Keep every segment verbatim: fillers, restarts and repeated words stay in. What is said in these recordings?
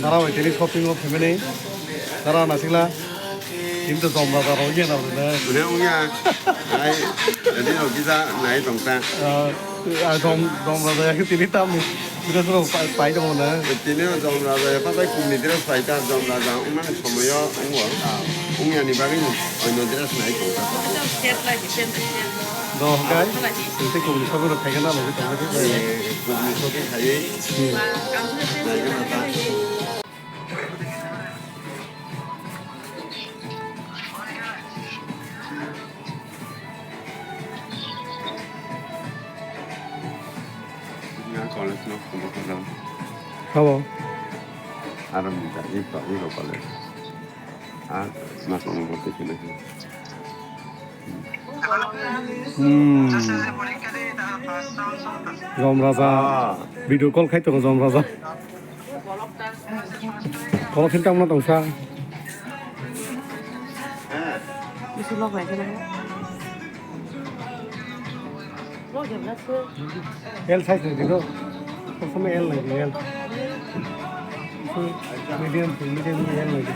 Dara bai tini shopping o phaimani. Dara nasikla. Tini to jom raja rok ye na bwle. Bwle wngya. Ai, tini rok kisa nai tongkha. Ah, ah, jom, jom raja ya tini tam. Dress rok pai, pai tongmo na. Tini o jom raja ya patai kumni dress pai ta jom raja wngmani somoyo wngwa. Wngya ni bagwi ni oino dress nai tongkha. Set lai di, set lai di. Do, hwnkhe, tei kubuni sogwi rok khaikhe na logi tongkhe. Eh, kubuni sogwi khaiwi. Hmm. Naikhe na ta. Nga college no kumo kumo. Abo. Aro ni ta, i pa, i ro college. Ah, mas mo mo te kene. Hmm. Jom Raja. Ah. Video call khai tongo Jom Raja. Kolo khin tangma tongsa. Bisi lok lai khe. L size ni dino. Sosoma L lai di, L. Medium, medium L lai di.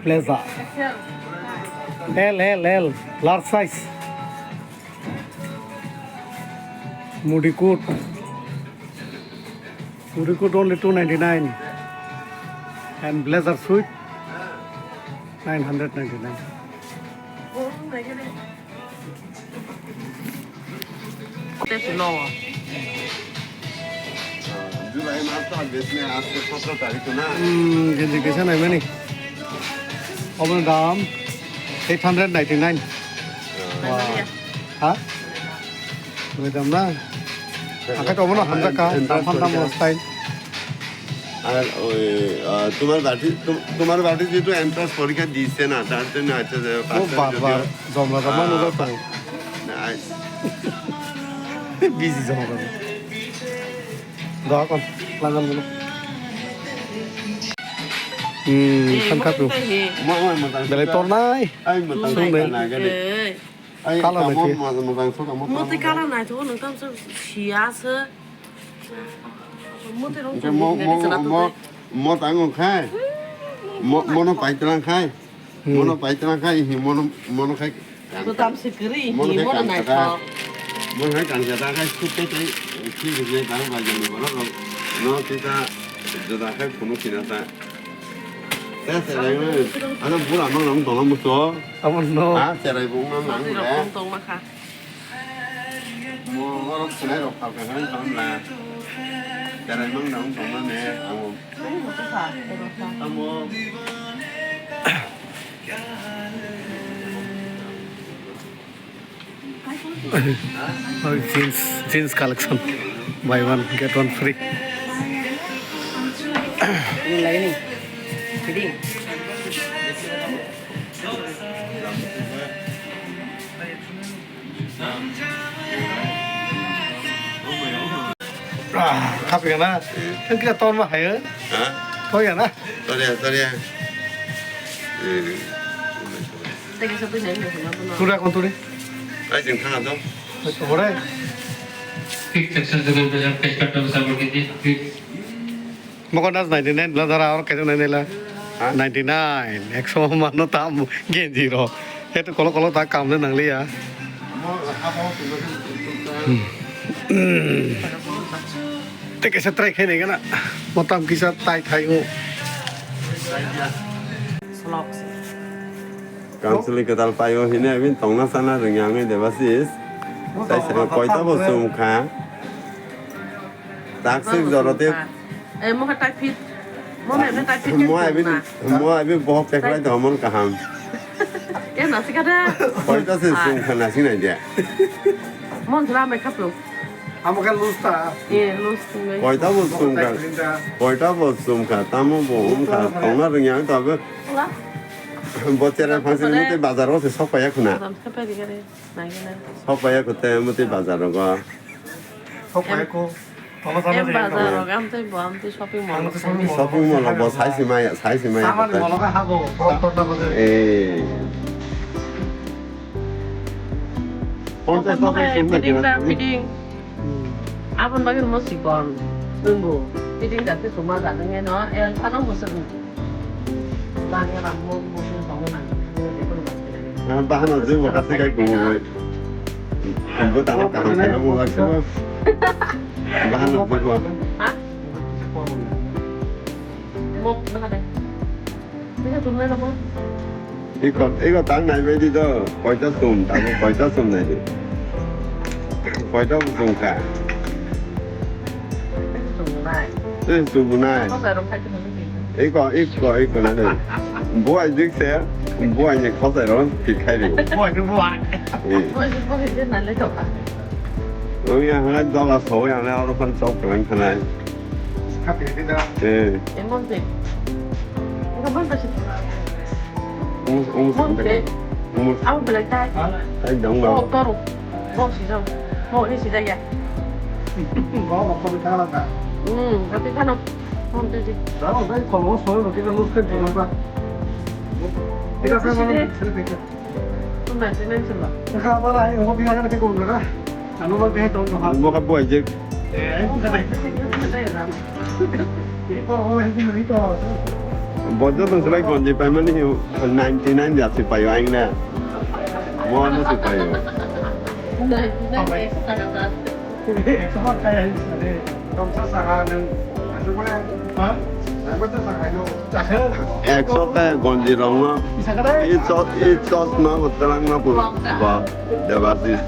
Blazer. L, L, L. Large size. Mudi coat. Mudi coat only two ninety-nine. And blazer suit, nine hundred ninety-nine. July mas to aaj besi nahi, aaj to sotro tarikh to na. Hmm, genji kaisa naimani. Oboni dam eight hundred ninety-nine. Wah. Ha? Bwlai dam na? Angkhe to obono hamjak kha, dam phan dam style. আর ওই, আহ, তোমার বাড়ি, তোম-, তোমার বাড়ি যেহেতু এন্ট্রান্স পরীক্ষা দিছে না, তার জন্য আচ্ছা, যে ও পাঁচটা বাবা, যদিও, জমলা জমলা আহ, নজর পাই। না, আই- Busy জমলা জমলা। Doa kon, langan dulu. Hmm, kan katu. Mo, mo, mo, tang Belai suka. Tornai. Ai, mo, tang Tornai. Suka na, gade. Ei. Ai, kala kamu nai. Mo, mo, mo, tang suka, mo, Mo tang tei suka. Kala nai, to nang tam sa siya se. Mo tei rong Oke, chang mo, ni mo, gade sana mo, to. Mo tang khai. Mo, mo no pai tang khai. Hmm. Mono paitwlang khai, hi mono, mono khai. Butam se kwrwi, mono hi khai mono kankha ta. Naithok. Mono khai kankha ta khai suk tei tei, khi hwnwi tang bai jani borok rok. No tei ta, joda khai phunuk khina ta. Ta cherai mo, ano bura mang nang tongna muso. Amo no. Ha, cherai bo mang nang Mati rok le. Tong tong ma kha. Mo, borok khwnai rok phal kha khe wng tong la. Cherai mang nang tong ma ne, amo. Oh, jeans, jeans collection. Buy one, get one free. Ah, kapi na. Kan kita ton ma hayo. Ha? Toya na. Toya, toya. Eh. Tega sa pisa ni sa na. Tura kon turi. Ai jeng thang ato. Ore. Fix section seven percent cash cut sa bol ke. Mokon das ninety nine bla dara aur kaisa nai nela. Ha? Ninety nine, ekso mano tam genji ro. Hetu kolo kolo ta kam le nang liya. Te kaisa try khai nai gana. Motam kisa tai thai o. Saloks. Council ni kwtal paio hine abin tongna sana rwngya wngwi Debasis. Tai sero koita bo chum kha. Taksik jorote. Eh, mo kha tai phit. Mo me ne tai phit. Mo abi, mo abi bohok peklai to mon kaham. Ke na sikada. Koita se sung khana sinai dia. Mon jra me khaplo. Amo khe lose ta. Eh, lose ngai. Koita bo sung kha. Koita bo sung kha. Tamo bo um kha. Tongna rwngya to abe. Bo chere phangsi ni te bazar o se sok paya khuna. Bazar se paya gare. Nai nai. Sok paya khute mo te bazar o. Sok paya ko. Em bazar rok, amtwi bo, amtwi shopping mall rok. Shopping mall rok bo sai se maya, sai se maya. Samani mall rok hago, doctor na boje. Eh. Ponchas taka sum na feeding kira. Feeding. Abon bagir mo sikon. Nunggu. Feeding da te suma da nunggu no, el ano mo sung. Ah, bahano je bo kasi kai kumo bai. Bo tamo kaham khe mo bai. Bahano je bo. Ha? Mo bahano. Iko, iko tang nai bai di do. Koita sum, tamo koita sum nai di. Koita sum kha. Eh, sum nai. Iko, iko, iko na de. Buai dik se, buai ni khosai ro, ki khai ri. Buai ni buai. Eh. Buai ni buai ni na le to. Oi, ang le dola so, ang le oro phan chok klang khanai. Khapi di da. Eh. Emon te. Emon te. Umus, umus. Emon te. Umus. Abo belai tai. Tai dong ba. Oh, toro. Bo sijak. Bo ni sijak ya. Bo bo ko ta la ta. Hmm, tapi kan. Hom tu ji. Daro dai ko lo so ro kita lus kan jima ba. Kita kan mana. Tu mai sini sini ba. Ka ba la ai ho bi kan ke ko na. Anu ba ke to no ha. Mo ka boy je. Eh, ai ka dai. Ini ko ho ini ni ko. Bojo tong se bai gonji paimani hiu ninety nine jat se paio aing na. Mo ano se paio. Ninety nine extra ka ta. Extra kaya ni sare. Tong sa sa ha nang. Anu ko na. Ha? Nang ko sa sa ha yo. Ekso ta gonji rok no. I chos-, i chosma bo twlangma bo ba Debasis.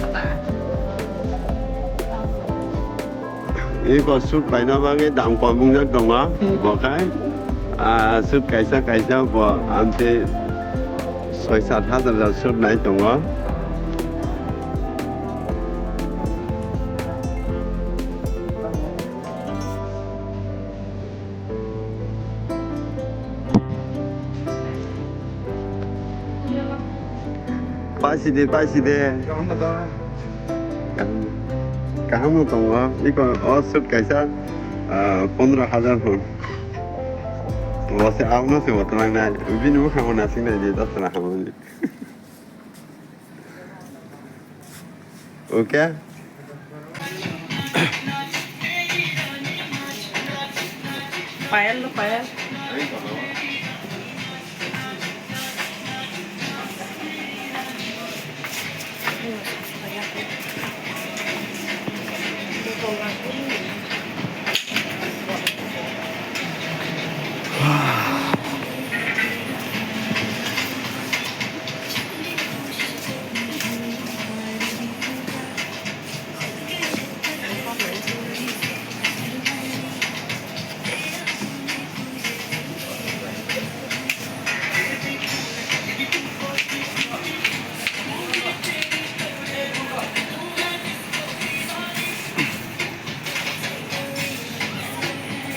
Iko suit paina bagwi dam kom wngjak tongo, bo khai, ah, suit kaisa kaisa bo amtwi soi sat hajar jat suit nai tongo. Paisidi, paisidi. Kaham no tongo. Iko o suit kaisa, ah, pondro hajar hwn. O se abono se bo twlangnai. Bini bwkhango nasingnai di dosra hamani. Okay. Payal lo, payal.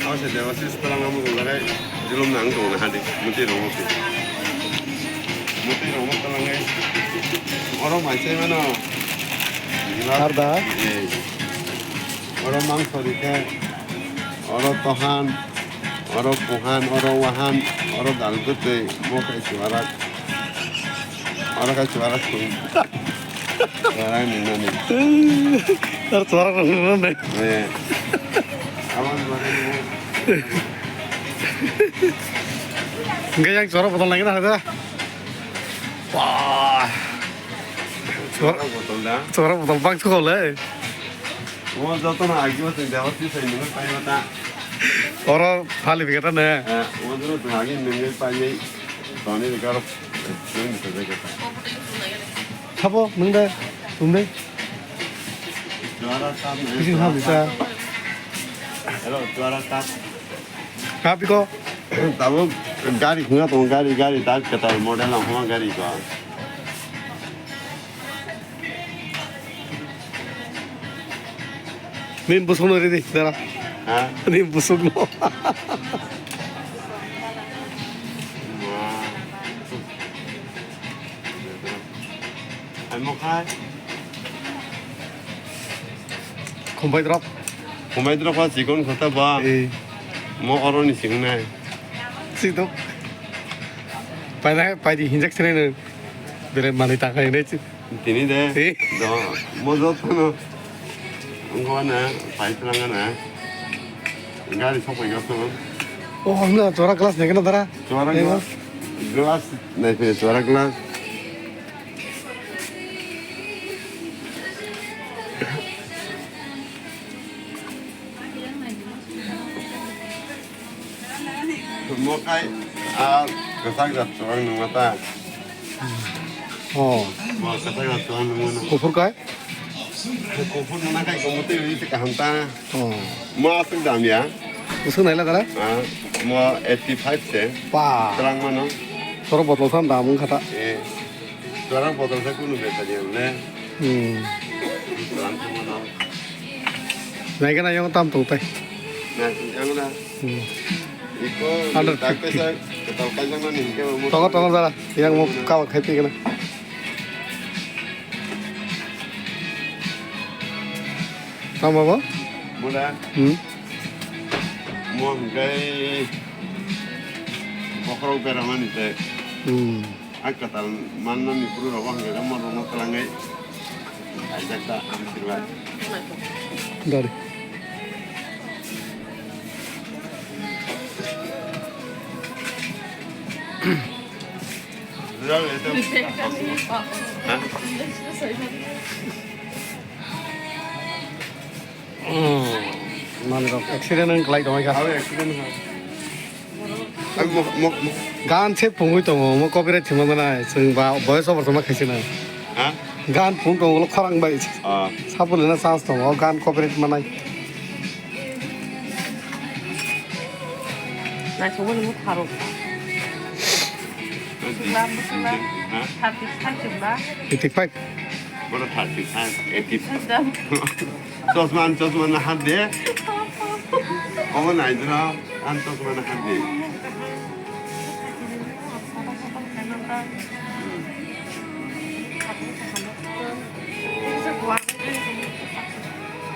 Abo se Debasis twlang amo rwlagai, julum nang tongo na hadi, mwtwi rwngmani. Mwtwi rwngmani twlangai. Oro mai se mano. Arda? Eh. Oro mangso rikhe, oro tohan, oro kuhan, oro wahan, oro dal bwtwi, bo khai chuarak. Oro khai chuarak thung. Chuarak ni nani. Ar chuarak rok nani. Eh. Abang chuarak ni. Hingke yang chuarak botol lagi na hada. Wah. Chuarak botol da. Chuarak botol bang chukole. O joto no agi o tong Debasis sai nungwi pai mata. Oro thali bigeta ne. Eh, o joto no agi nungwi pai ni. Toni ni karo. Nungwi ni sajai kata. Sabo nung de, tum de. Chuarak tap ni. Bising ha bisa. Hello, chuarak tap. Kha piko. Tabuk gari khunga tongo, gari, gari, tak kwtal model ang khunga gari ko. Nini busuk no ridi, dara. Ha? Nini busuk no. Ang mo khai. Khumbai drop. Khumai drok kha chikon khata ba. Eh. Mo oro ni sing nai. Chidok. Paina paidi hinjak sene no. Bere mani ta khai ne chi. Tini de. Eh. Do. Mo jot no. Ngo na pai tlang na. Gari sok pai gato. Oh, himla chora glass ne kana dara. Chora glass. Glass nai pe chora glass. Mo kai a kwchak jat chwng nungma ta. Oh. Mo kwchak jat chwng nungma no. Kuphur kai? Kuphur nungna kai ko mutwi ri se kaham ta. Oh. Mo aswk dam ya. Uswk naila dara? Ah, mo eighty five se. Pa. Twlang mano. Toro botol san dam wngkha ta. Eh. Twlang botol se kunu beta dia le. Hmm. Twlang se mano. Naikhe na yang tam tong tai. Na, yang na. Hmm. Iko Hundred fifty. Tak pesa, ketal kajang na nih, kayak mau. Tongo, tongo, dara. Yang mau kawat khai pi kana. Tamo bo? Mula. Hmm. Mo hingkai bokhorok beramani te. Hmm. A kwtal mannani bwrwi rok bo hwnkhai khe morokno twlangwi khaijak ta, ang sirwai. Dari. Rang itu. Ha? Hmm, manwi rok accident wng kwlai tongwi kha. Aw, accident ha. Ang mo, mo, mo. Gan se pungwi tongo, mo copyright thwima manai, chwng ba voice over tongma khaisa na. Ha? Gan pung tongo, ulo khorang bai. Ah. Sapo lina chance tongo, gan copyright manai. Naisingmani mo tharo. Bwswk la, bwswk la. Ha? Thirty, thirty ba? Eighty five. Bono thirty five, eighty five. Thirty five da. Chosma, an chosma na hat de. Omo naidra, an chosma na hat de.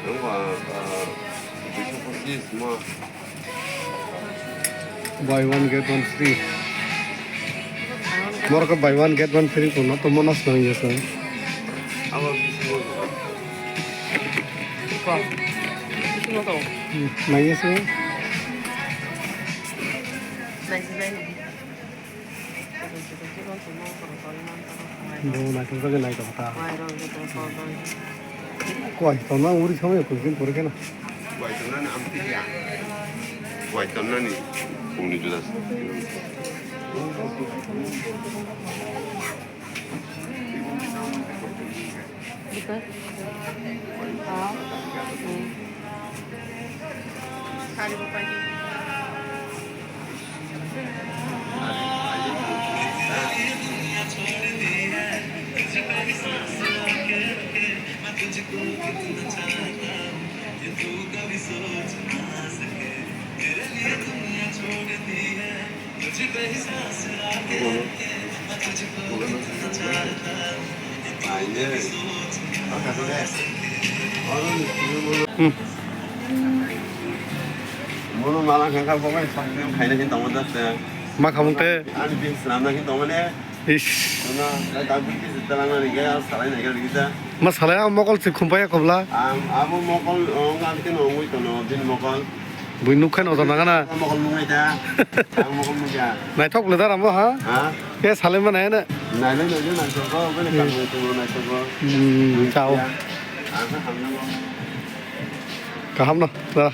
Nungba, ah, duiso pochis mo. Buy one get one free. Moro khe buy one get one free kono to monas nang ya sa. Abo bisingo. Ko. Bisingo to. Hmm, nang ya sa. Nang ya sa. Bo naithok jagwi naithok kha. Koi, tongna uri somoi kuching pore kheno. Koi tongna ni amtwi ya. Koi tongna ni pungni juda. Bwkha? Ah. Hmm. Hmm. Bono mala khe kha bo bai sakni khaina khe tongo just. Ma khamung te? Ani bin swnamna khe tongo ne. Ish. Bono dai dai bin khe talangna ri khe salai nai khe ri khe. Ma salai a mokol se khumpaya kobla. Am, amo mokol, o, ngan khe no ongwi tono, bini mokol. Bui nukha no jana gana. Mokol nungai da. Ang mokol nungya. Naithok le dara mo ha? Ha? Ke salai ma nai na. Nai nai nai nai nai ko, bini Hmm. Kamu tu nai ko. Hmm, chao. Ya. Ang sa hamna mo. Kaham no, dara.